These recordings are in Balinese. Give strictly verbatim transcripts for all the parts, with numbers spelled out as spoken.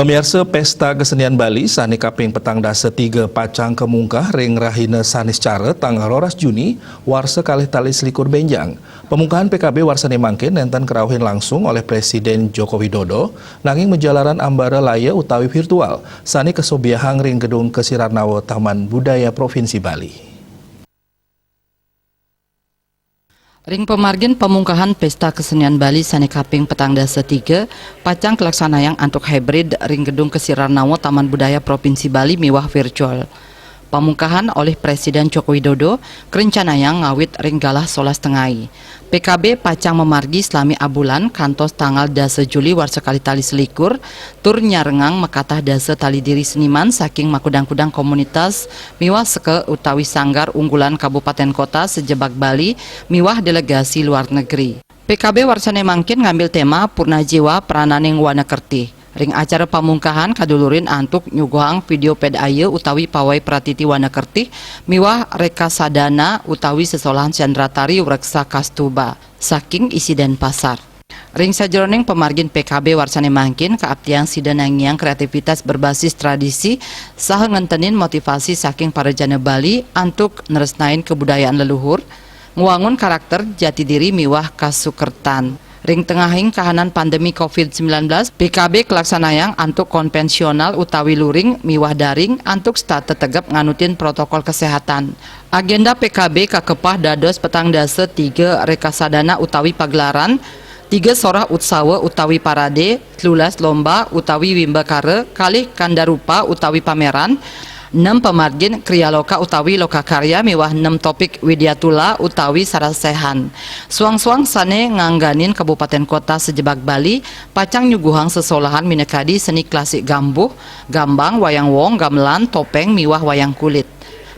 Pamiarsa, Pesta Kesenian Bali sané kaping petang dasa tiga pacang kamungkah ring rahina Saniscara tanggal roras Juni warsa kalih tali selikur bénjang. Pamungkahan P K B warsané mangkin nénten karauhin langsung olih Presiden Joko Widodo, nanging majalaran ambara laya utawi virtual sané kasobiahang ring Gedung Kesirarnawa Taman Budaya Provinsi Bali. Ring pamargin pamungkahan Pesta Kesenian Bali sané kaping petang dasa tiga pacang kalaksanayang antuk hybrid ring Gedung Kesirarnawa Taman Budaya Provinsi Bali miwah virtual. Pamungkahan olih Presiden Joko Widodo karencanayang ngawit ring galah solas tengai. P K B pacang mamargi salami abulan kantos tanggal dasa Juli warsa kalih tali selikur, tur nyarengang makatah dasa tali diri seniman saking makudang-kudang komunitas miwah seka utawi sanggar unggulan kabupaten kota sajebag Bali miwah delegasi luar negeri. P K B warsané mangkin ngambil tema Purna Jiwa Prananing Wana Kertih. Ring acara pamungkahan kadulurin antuk nyuguhang video pedaya utawi pawai pratiti wana kertih miwah rekasadana utawi sesolahan Chandratari Wreksa Kastuba saking Isi Denpasar. Ring sajeroning pamargin P K B warsané mangkin kaaptiang sida nangiang kreativitas berbasis tradisi saha ngentenin motivasi saking para jana Bali antuk nresnain kabudayaan leluhur, ngwangun karakter jati diri miwah kasukertan. Ring tengahing kahanan pandemi covid sembilan belas, P K B kalaksanayang antuk konvensional utawi luring miwah daring antuk setata tegep nganutin protokol kesehatan. Agenda P K B kakepah dados petang dasa tiga rekasadana utawi pagelaran, tiga sorah utsawa utawi parade, telulas lomba utawi wimbakara, kalih kandarupa utawi pameran, nem pamargin krialoka utawi lokakarya miwah nem topik widyatula utawi sarasehan. Suang-suang sané ngangganin kabupaten kota sajebag Bali pacang nyuguhang sesolahan minakadi seni klasik gambuh, gambang, wayang wong, gamelan, topéng miwah wayang kulit.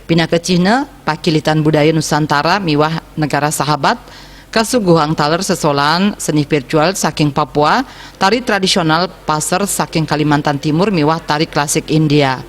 Pinaka cihna pakilitan budaya Nusantara miwah negara sahabat, kasuguhang taler sesolahan seni virtual saking Papua, tari tradisional Pasar saking Kalimantan Timur miwah tari klasik India.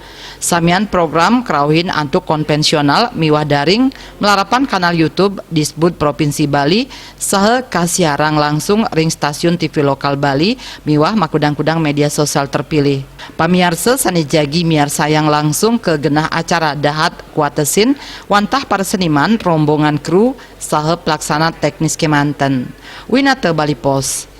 Samian program karauhin antuk konvensional miwah daring malarapan kanal YouTube Disbud Provinsi Bali saha kasiarang langsung ring stasiun T V lokal Bali miwah makudang-kudang media sosial terpilih. Pamiarsa sané jagi miarsayang langsung ka genah acara dahat kuatesin wantah para seniman, rombongan kru, saha pelaksana teknis kémanten. Winata Bali Post.